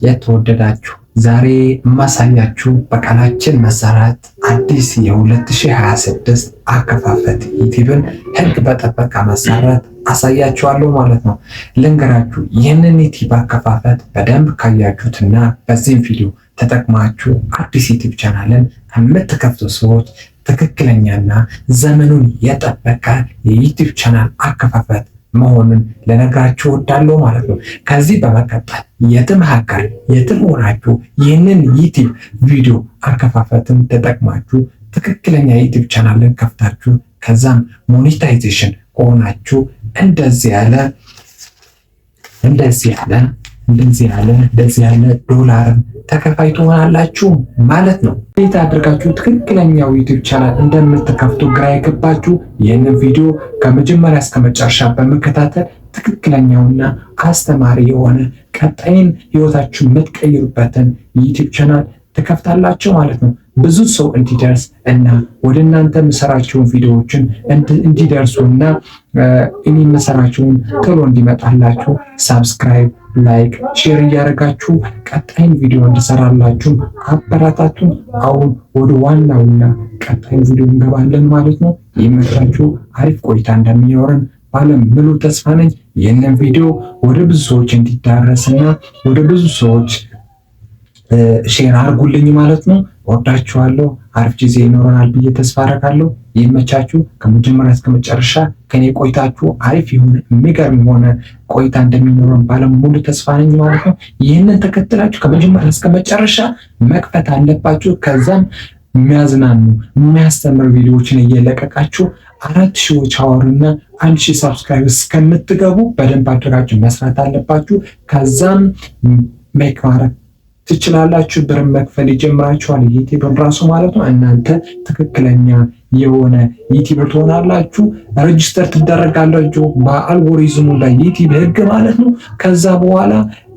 የተወደዳችሁ፣ ዛሬ የማሳያችሁ በቃላችን መሰረት አዲስ የ2026 አከፋፈት ዩቲዩብን ህግ በጠበቀ መሰረት አሳያችኋለሁ ማለት ነው። ልንገራችሁ፣ ይህንን ዩቲዩብ አከፋፈት በደንብ ካያችሁትና በዚህም ቪዲዮ ተጠቅማችሁ አዲስ ዩቲዩብ ቻናልን የምትከፍቱ ሰዎች ትክክለኛና ዘመኑን የጠበቀ የዩቲዩብ ቻናል አከፋፈት መሆኑን ልነግራችሁ እወዳለሁ ማለት ነው። ከዚህ በመቀጠል የትም ሀገር የትም ሆናችሁ ይህንን ዩቲዩብ ቪዲዮ አከፋፈትን ተጠቅማችሁ ትክክለኛ ዩቲዩብ ቻናልን ከፍታችሁ ከዛም monetization ከሆናችሁ እንደዚህ ያለ እንደዚህ ያለ እንደዚህ ያለ እንደዚህ ያለ ዶላርን ተከፋይ ትሆናላችሁ ማለት ነው። እንዴት አድርጋችሁ ትክክለኛው ዩቲዩብ ቻናል እንደምትከፍቱ ግራ የገባችሁ ይህንን ቪዲዮ ከመጀመሪያ እስከ መጨረሻ በመከታተል ትክክለኛውና አስተማሪ የሆነ ቀጣይን ህይወታችሁ የምትቀይሩበትን ዩቲዩብ ቻናል ትከፍታላችሁ ማለት ነው። ብዙ ሰው እንዲደርስ እና ወደ እናንተ የምሰራቸውን ቪዲዮዎችን እንዲደርሱ እና እኔ የምሰራቸውን ቶሎ እንዲመጣላችሁ subscribe፣ like፣ share እያደረጋችሁ ቀጣይን ቪዲዮ እንድሰራላችሁ አበረታቱን። አሁን ወደ ዋናውና ቀጣይን ቪዲዮ እንገባለን ማለት ነው። ይመቻችሁ። አሪፍ ቆይታ እንደሚኖረን ባለ ሙሉ ተስፋ ነኝ። ይህንን ቪዲዮ ወደ ብዙ ሰዎች እንዲዳረስና ወደ ብዙ ሰዎች share አድርጉልኝ ማለት ነው። ወዳችኋለሁ። አሪፍ ጊዜ ይኖረናል ብዬ ተስፋ አደርጋለሁ። ይመቻችሁ። ከመጀመሪያ እስከ መጨረሻ ከኔ ቆይታችሁ አሪፍ የሆነ የሚገርም የሆነ ቆይታ እንደሚኖረን ባለሙሉ ተስፋ ነኝ ማለት ነው። ይህንን ተከትላችሁ ከመጀመሪያ እስከ መጨረሻ መክፈት አለባችሁ። ከዛም የሚያዝናኑ የሚያስተምር ቪዲዮዎችን እየለቀቃችሁ 4000 watch hour እና 1000 subscribe እስከምትገቡ በደንብ አድርጋችሁ መስራት አለባችሁ። ከዛም make ማድረግ ትችላላችሁ። ብር መክፈል ይጀምራችኋል ዩቲዩብን ራሱ ማለት ነው። እናንተ ትክክለኛ የሆነ YouTuber ትሆናላችሁ። Register ትደረጋላችሁ በአልጎሪዝሙ በዩቲዩብ ህግ ማለት ነው። ከዛ በኋላ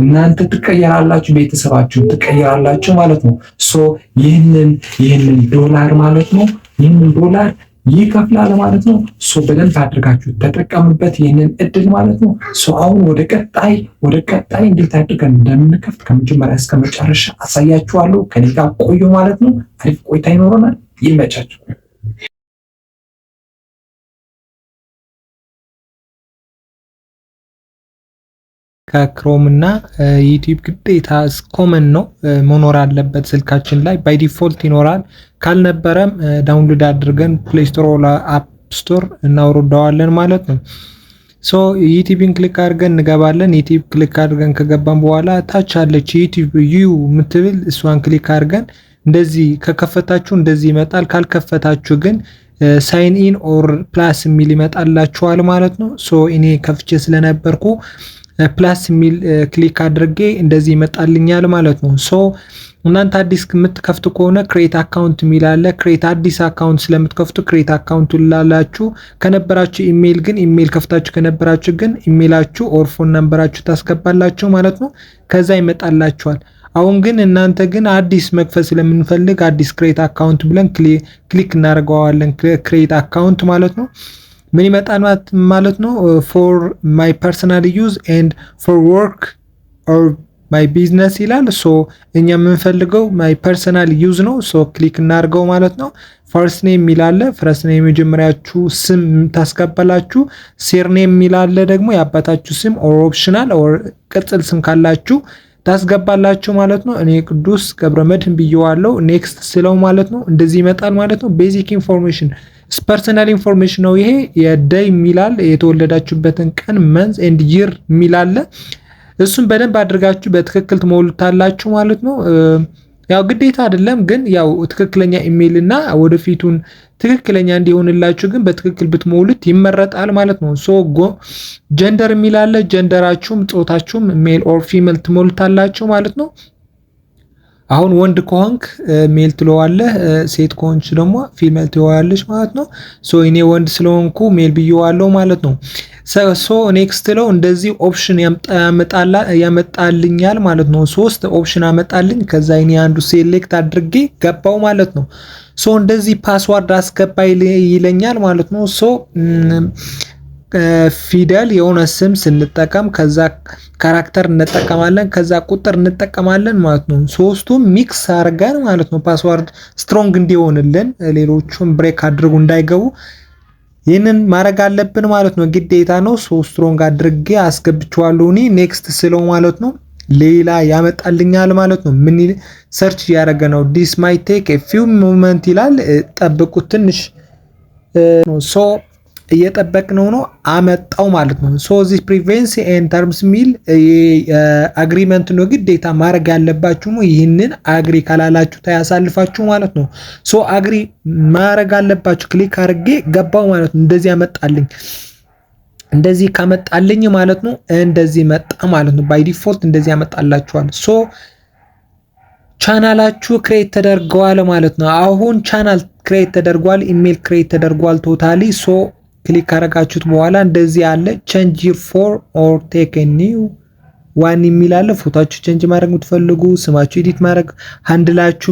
እናንተ ትቀየራላችሁ፣ ቤተሰባችሁን ትቀየራላችሁ ማለት ነው። So ይህንን ዶላር ማለት ነው፣ ይህንን ዶላር ይከፍላል ማለት ነው። So በደንብ አድርጋችሁ ተጠቀሙበት ይህንን እድል ማለት ነው። So አሁን ወደ ቀጣይ እንዴት አድርገን እንደምንከፍት ከመጀመሪያ እስከ መጨረሻ አሳያችኋለሁ። ከኔ ጋር ቆዩ ማለት ነው። አሪፍ ቆይታ ይኖረናል። ይመቻችሁ። ከ Chrome እና ዩቲዩብ ግዴታ common ነው፣ መኖር አለበት ስልካችን ላይ፣ by default ይኖራል። ካልነበረም download አድርገን Play Store፣ App Store እናወርደዋለን ማለት ነው። So ዩቲዩብን click አድርገን እንገባለን። ዩቲዩብ click አድርገን ከገባን በኋላ ታች አለች ዩቲዩብ U ምትል፣ እሷን click አድርገን እንደዚህ ከከፈታችሁ እንደዚህ ይመጣል። ካልከፈታችሁ ግን sign in or plus የሚል ይመጣላችኋል ማለት ነው። So እኔ ከፍቼ ስለነበርኩ plus የሚል click አድርጌ እንደዚህ ይመጣልኛል ማለት ነው። So እናንተ አዲስ የምትከፍቱ ከሆነ create account የሚል አለ። Create አዲስ account ስለምትከፍቱ create account ላላችሁ ከነበራችሁ ኢሜይል ግን፣ ኢሜይል ከፍታችሁ ከነበራችሁ ግን ኢሜይላችሁ or phone number ኣችሁ ታስገባላችሁ ማለት ነው። ከዛ ይመጣላችኋል። አሁን ግን እናንተ ግን አዲስ መክፈት ስለምንፈልግ አዲስ create account ብለን click እናደርገዋለን። Create account ማለት ነው። ምን ይመጣል ማለት ነው? For my personal use and for work or my business ይላል። So እኛ የምንፈልገው my personal use ነው። So click እናድርገው ማለት ነው። First name የሚል፣ first name የመጀመሪያችሁ ስም ታስገባላችሁ። Surname የሚል ደግሞ የአባታችሁ ስም or optional or ቅጽል ስም ካላችሁ ታስገባላችሁ ማለት ነው። እኔ ቅዱስ ገብረመድህን ብየዋለሁ። Next ስለው ማለት ነው እንደዚህ ይመጣል ማለት ነው። Basic information፣ personal information ነው ይሄ። የ day የሚላል፣ የተወለዳችሁበትን ቀን፣ month and year የሚላለ፣ እሱን በደንብ አድርጋችሁ በትክክል ትሞሉታላችሁ ማለት ነው። ያው ግዴታ አይደለም፣ ግን ያው ትክክለኛ ኢሜይል እና ወደፊቱን ትክክለኛ እንዲሆንላችሁ ግን በትክክል ብትሞሉት ይመረጣል ማለት ነው። So gender የሚላለ፣ gender ኣችሁም ጾታችሁም male or female ትሞሉታላችሁ ማለት ነው። አሁን ወንድ ከሆንክ male ትለዋለህ፣ ሴት ከሆንች ደግሞ female ትለዋለች ማለት ነው። So እኔ ወንድ ስለሆንኩ male ብየዋለሁ ማለት ነው። So next ለው እንደዚህ option ያመጣልኛል ማለት ነው። ሶስት option አመጣልኝ። ከዛ እኔ አንዱ select አድርጌ ገባው ማለት ነው። So እንደዚህ password አስገባ ይለኛል ማለት ነው። So ፊደል የሆነ ስም ስንጠቀም ከዛ character እንጠቀማለን፣ ከዛ ቁጥር እንጠቀማለን ማለት ነው። ሶስቱም mix አድርገን ማለት ነው password strong እንዲሆንልን፣ ሌሎቹን break አድርጉ እንዳይገቡ ይህንን ማድረግ አለብን ማለት ነው። ግዴታ ነው። So strong አድርጌ አስገብቼዋለሁ እኔ። Next ስለው ማለት ነው ሌላ ያመጣልኛል ማለት ነው። ምን search እያደረገ ነው። "This might take few moment" ይላል። ጠብቁት ትንሽ። So እየጠበቅነው ነው። አመጣው ማለት ነው። So this privacy and terms ሚል agreement ነው፣ ግዴታ ማድረግ ያለባችሁ ነው። ይህንን agree ካላላችሁ ታያሳልፋችሁ ማለት ነው። So agree ማድረግ አለባችሁ። Click አድርጌ ገባው ማለት ነው። እንደዚህ ያመጣልኝ። እንደዚህ ካመጣልኝ ማለት ነው እንደዚህ መጣ ማለት ነው። By default እንደዚህ ያመጣላችኋል። So ቻናላችሁ create ተደርገዋል ማለት ነው። አሁን channel create ተደርጓል፣ email create ተደርጓል totally። So click ካረጋችሁት በኋላ እንደዚህ አለ፣ "Change your photo or take new one" የሚል አለ። ፎቶአችሁ change ማድረግ የምትፈልጉ፣ ስማችሁ edit ማድረግ፣ handle ኣችሁ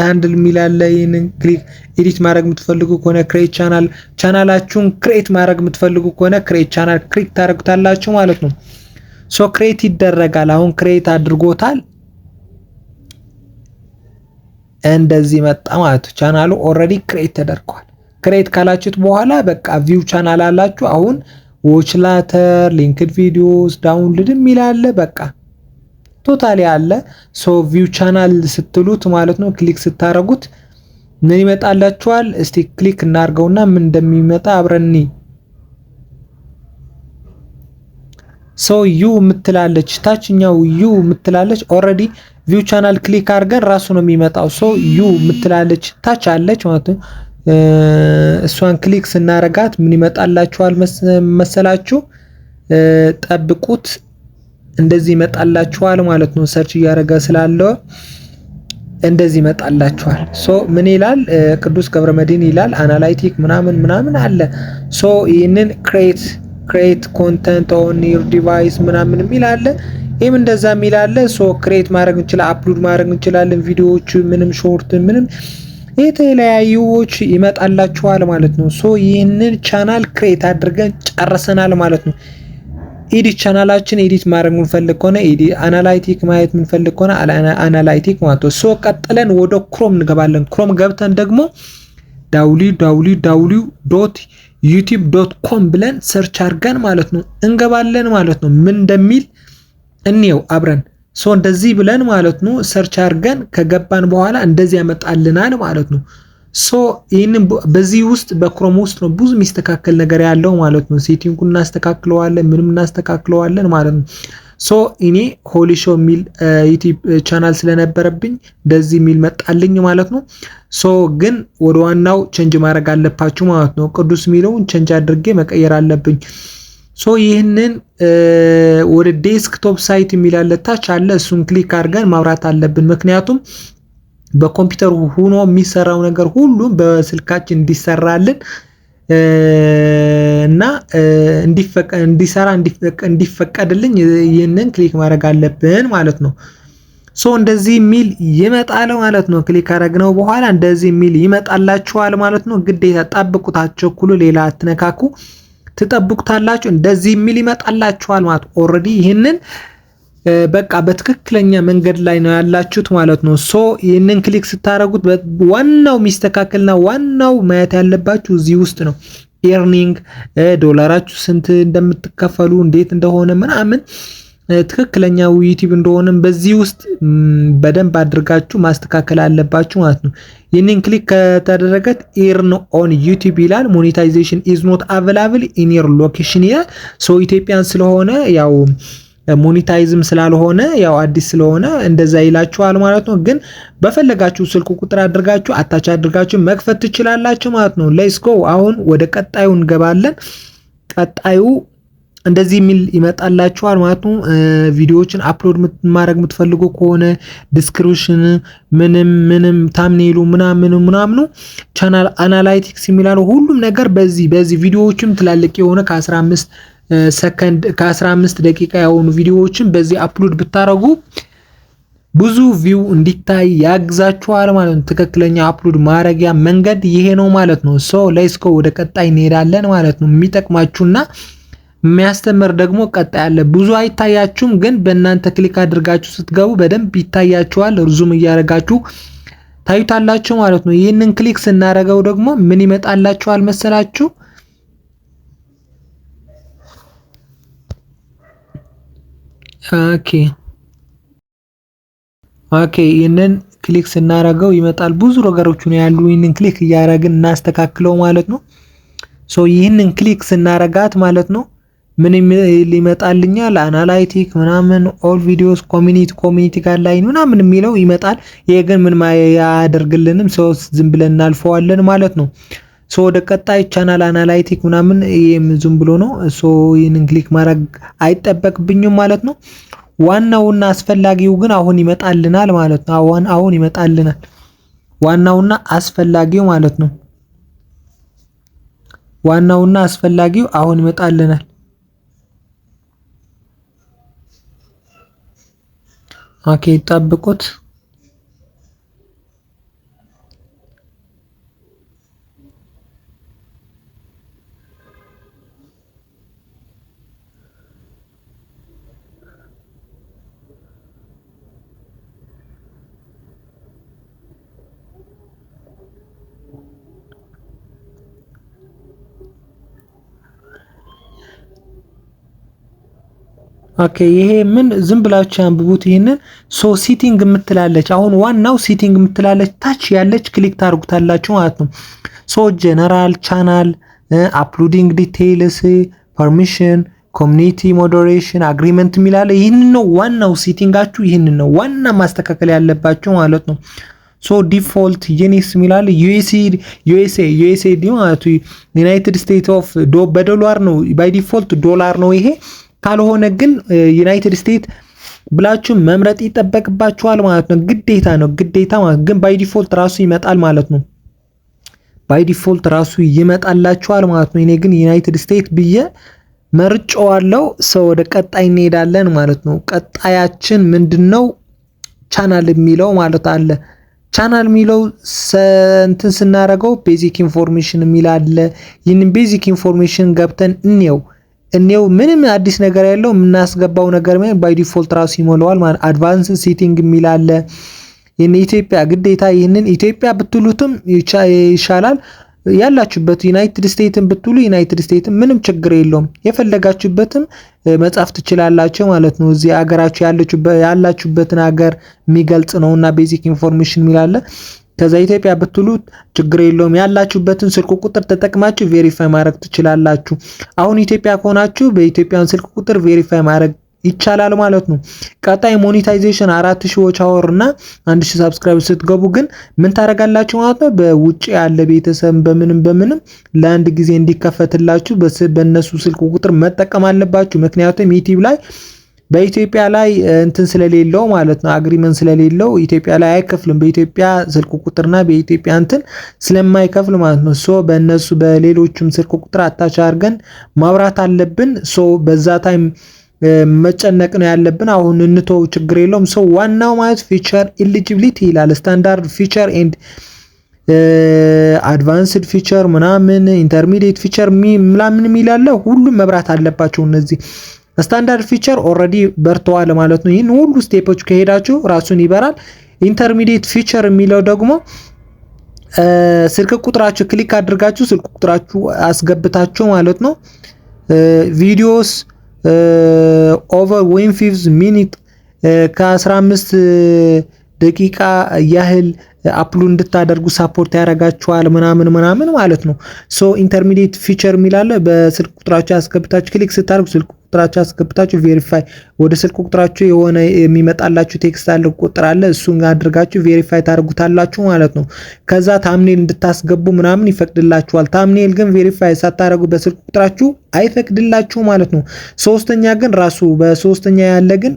handle የሚል አለ። ይህንን click edit ማድረግ የምትፈልጉ ከሆነ create channel፣ ቻናላችሁን create ማድረግ የምትፈልጉ ከሆነ create channel click ታደርጉታላችሁ ማለት ነው። So create ይደረጋል። አሁን create አድርጎታል። እንደዚህ መጣ ማለት ነው። ቻናሉ already create ተደርጓል። Create ካላችሁት በኋላ በቃ view channel አላችሁ። አሁን watch later፣ linked videos፣ download የሚል አለ። በቃ totally አለ። So view channel ስትሉት ማለት ነው click ስታረጉት ምን ይመጣላችኋል? እስቲ click እናርገውና ምን እንደሚመጣ አብረን። So you የምትላለች፣ ታችኛው you የምትላለች፣ already view channel click አድርገን ራሱ ነው የሚመጣው። So you የምትላለች ታች አለች ማለት ነው። እሷን click ስናረጋት ምን ይመጣላችኋል መሰላችሁ? ጠብቁት። እንደዚህ ይመጣላችኋል ማለት ነው። Search እያደረገ ስላለው እንደዚህ ይመጣላችኋል። So ምን ይላል? ቅዱስ ገብረመድህን ይላል። Analytic ምናምን ምናምን አለ። So ይህንን create content on your device ምናምን የሚል አለ። ይህም እንደዛ የሚል አለ። So create ማድረግ እንችላለን፣ upload ማድረግ እንችላለን። ቪዲዮዎቹ ምንም short ምንም የተለያዩዎች ይመጣላችኋል ማለት ነው። So ይህንን channel create አድርገን ጨርሰናል ማለት ነው። Edit ቻናላችን edit ማድረግ የምንፈልግ ከሆነ edit፣ analytic ማየት የምንፈልግ ከሆነ analytic ማለት ነው። So ቀጥለን ወደ Chrome እንገባለን። Chrome ገብተን ደግሞ www.youtube.com ብለን search አድርገን ማለት ነው እንገባለን ማለት ነው። ምን እንደሚል እንየው አብረን። So እንደዚህ ብለን ማለት ነው search አድርገን ከገባን በኋላ እንደዚህ ያመጣልናል ማለት ነው። So ይህንን በዚህ ውስጥ በ Chrome ውስጥ ነው ብዙ የሚስተካከል ነገር ያለው ማለት ነው። Setting ኡን እናስተካክለዋለን፣ ምንም እናስተካክለዋለን ማለት ነው። So እኔ Holy Show የሚል YouTube channel ስለነበረብኝ እንደዚህ የሚል መጣልኝ ማለት ነው። So ግን ወደ ዋናው change ማድረግ አለባችሁ ማለት ነው። ቅዱስ የሚለውን change አድርጌ መቀየር አለብኝ። So ይህንን ወደ desktop site የሚል አለ፣ ታች አለ። እሱን click አድርገን ማብራት አለብን። ምክንያቱም በኮምፒውተር ሆኖ የሚሰራው ነገር ሁሉም በስልካችን እንዲሰራልን እና እንዲሰራ እንዲፈቀድልኝ ይህንን click ማድረግ አለብን ማለት ነው። So እንደዚህ የሚል ይመጣል ማለት ነው። Click ካደረግነው በኋላ እንደዚህ የሚል ይመጣላችኋል ማለት ነው። ግዴታ ጠብቁት፣ አትቸኩሉ፣ ሌላ አትነካኩ፣ ትጠብቁታላችሁ። እንደዚህ የሚል ይመጣላችኋል ማለት already ይህንን በቃ በትክክለኛ መንገድ ላይ ነው ያላችሁት ማለት ነው። So ይህንን click ስታደርጉት ዋናው የሚስተካከልና ዋናው ማየት ያለባችሁ እዚህ ውስጥ ነው። Earning ዶላራችሁ ስንት እንደምትከፈሉ፣ እንዴት እንደሆነ ምናምን፣ ትክክለኛው YouTube እንደሆነ በዚህ ውስጥ በደንብ አድርጋችሁ ማስተካከል አለባችሁ ማለት ነው። ይህንን click ከተደረገት "Earn on YouTube" ይላል። "Monetization is not available in your location" ይላል። So Ethiopian ስለሆነ ያው monetize ም ስላልሆነ ያው አዲስ ስለሆነ እንደዛ ይላችኋል ማለት ነው። ግን በፈለጋችሁ ስልክ ቁጥር አድርጋችሁ attach አድርጋችሁ መክፈት ትችላላችሁ ማለት ነው። Let's go፣ አሁን ወደ ቀጣዩ እንገባለን። ቀጣዩ እንደዚህ የሚል ይመጣላችኋል ማለት ነው። ቪዲዮዎችን upload ማድረግ የምትፈልጉ ከሆነ description ምንም ምንም thumbnail ኡ ምናምኑ ምናምኑ channel analytics የሚላለው ሁሉም ነገር በዚህ ቪዲዮዎችም ትላልቅ የሆነ ከ15 ሰከንድ ከ15 ደቂቃ የሆኑ ቪዲዮዎችን በዚህ upload ብታረጉ ብዙ view እንዲታይ ያግዛችኋል ማለት ነው። ትክክለኛ upload ማድረጊያ መንገድ ይሄ ነው ማለት ነው። So let's go፣ ወደ ቀጣይ እንሄዳለን ማለት ነው። የሚጠቅማችሁና የሚያስተምር ደግሞ ቀጣይ አለ። ብዙ አይታያችሁም፣ ግን በእናንተ click አድርጋችሁ ስትገቡ በደንብ ይታያችኋል። Zoom እያደረጋችሁ ታዩታላችሁ ማለት ነው። ይህንን click ስናደርገው ደግሞ ምን ይመጣላችኋል መሰላችሁ? Okay፣ ይህንን click ስናደርገው ይመጣል። ብዙ ነገሮች ነው ያሉ። ይህንን click እያደረግን እናስተካክለው ማለት ነው። So ይህንን click ስናረጋት ማለት ነው ምን ይመጣልኛል? Analytic ምናምን፣ all videos፣ community፣ community guideline ምናምን የሚለው ይመጣል። ይሄ ግን ምንም አያደርግልንም። So ዝም ብለን እናልፈዋለን ማለት ነው። So ወደ ቀጣይ channel analytic ምናምን ይሄም ዝም ብሎ ነው። So ይህንን click ማድረግ አይጠበቅብኝም ማለት ነው። ዋናውና አስፈላጊው ግን አሁን ይመጣልናል ማለት ነው። አሁን ይመጣልናል ዋናውና አስፈላጊው ማለት ነው። ዋናውና አስፈላጊው አሁን ይመጣልናል። Okay፣ ጠብቁት። Okay፣ ይሄ ምን ዝም ብላችሁ አንብቡት። ይሄንን so setting የምትላለች፣ አሁን ዋናው setting የምትላለች ታች ያለች click ታርጉታላችሁ ማለት ነው። So general፣ channel፣ uploading details፣ permission፣ community moderation፣ agreement የሚላለ ይህንን ነው ዋናው setting ኣችሁ፣ ይህንን ነው ዋና ማስተካከል ያለባችሁ ማለት ነው። So default የኔስ የሚላለ USA፣ USD ማለት United States of በዶላር ነው፣ by default ዶላር ነው ይሄ። ካልሆነ ግን United States ብላችሁ መምረጥ ይጠበቅባችኋል ማለት ነው። ግዴታ ነው፣ ግዴታ ማለት ግን by default ራሱ ይመጣል ማለት ነው። By default ራሱ ይመጣላችኋል ማለት ነው። እኔ ግን United States ብዬ መርጬዋለሁ። So ወደ ቀጣይ እንሄዳለን ማለት ነው። ቀጣያችን ምንድነው? ቻናል የሚለው ማለት አለ። ቻናል የሚለው እንትን ስናደርገው basic information የሚል አለ። ይህንን basic information ገብተን እንየው እኔው፣ ምንም አዲስ ነገር ያለው የምናስገባው ነገር by default ራሱ ይሞላዋል ማለት። Advance setting የሚል አለ። ይህን ኢትዮጵያ ግዴታ ይህንን ኢትዮጵያ ብትሉትም ይሻላል። ያላችሁበት United States ን ብትሉ United States ን ምንም ችግር የለውም። የፈለጋችሁበትም መጻፍ ትችላላችሁ ማለት ነው። እዚህ ሀገራችሁ ያላችሁበትን ሀገር የሚገልጽ ነውና basic information የሚል አለ። ከዛ ኢትዮጵያ ብትሉ ችግር የለውም። ያላችሁበትን ስልክ ቁጥር ተጠቅማችሁ verify ማድረግ ትችላላችሁ። አሁን ኢትዮጵያ ከሆናችሁ በኢትዮጵያን ስልክ ቁጥር verify ማድረግ ይቻላል ማለት ነው። ቀጣይ monetization 4000 watch hour እና 1000 subscribe ስትገቡ ግን ምን ታደርጋላችሁ ማለት ነው? በውጭ ያለ ቤተሰብ በምንም በምንም ለአንድ ጊዜ እንዲከፈትላችሁ በእነሱ ስልክ ቁጥር መጠቀም አለባችሁ። ምክንያቱም YouTube ላይ በኢትዮጵያ ላይ እንትን ስለሌለው ማለት ነው፣ agreement ስለሌለው ኢትዮጵያ ላይ አይከፍልም። በኢትዮጵያ ስልክ ቁጥርና በኢትዮጵያ እንትን ስለማይከፍል ማለት ነው። So በእነሱ በሌሎችም ስልክ ቁጥር attach አድርገን ማብራት አለብን። So በዛ time መጨነቅ ነው ያለብን። አሁን እንተው፣ ችግር የለውም። So ዋናው ማለት feature eligibility ይላል። Standard feature and advanced feature ምናምን፣ intermediate feature ምናምን የሚላለ ሁሉም መብራት አለባቸው። እነዚህ standard feature already በርተዋል ማለት ነው። ይህን ሁሉ step ኦች ከሄዳችሁ ራሱን ይበራል። Intermediate feature የሚለው ደግሞ ስልክ ቁጥራችሁ click አድርጋችሁ ስልክ ቁጥራችሁ አስገብታችሁ ማለት ነው፣ videos over 15 minute፣ ከ15 ደቂቃ ያህል upload እንድታደርጉ support ያደርጋችኋል ምናምን ምናምን ማለት ነው። So intermediate feature የሚላለ በስልክ ቁጥራችሁ አስገብታችሁ click ስታደርጉ ስልክ ቁጥራችሁ አስገብታችሁ verify ወደ ስልክ ቁጥራችሁ የሆነ የሚመጣላችሁ text አለ፣ ቁጥር አለ፣ እሱን አድርጋችሁ verify ታደርጉታላችሁ ማለት ነው። ከዛ thumbnail እንድታስገቡ ምናምን ይፈቅድላችኋል። Thumbnail ግን verify ሳታደርጉ በስልክ ቁጥራችሁ አይፈቅድላችሁ ማለት ነው። ሶስተኛ ግን ራሱ በሶስተኛ ያለ ግን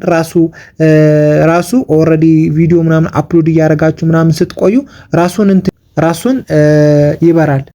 ራሱ already ቪዲዮ ምናምን upload እያደረጋችሁ ምናምን ስትቆዩ ራሱን ራሱን ይበራል።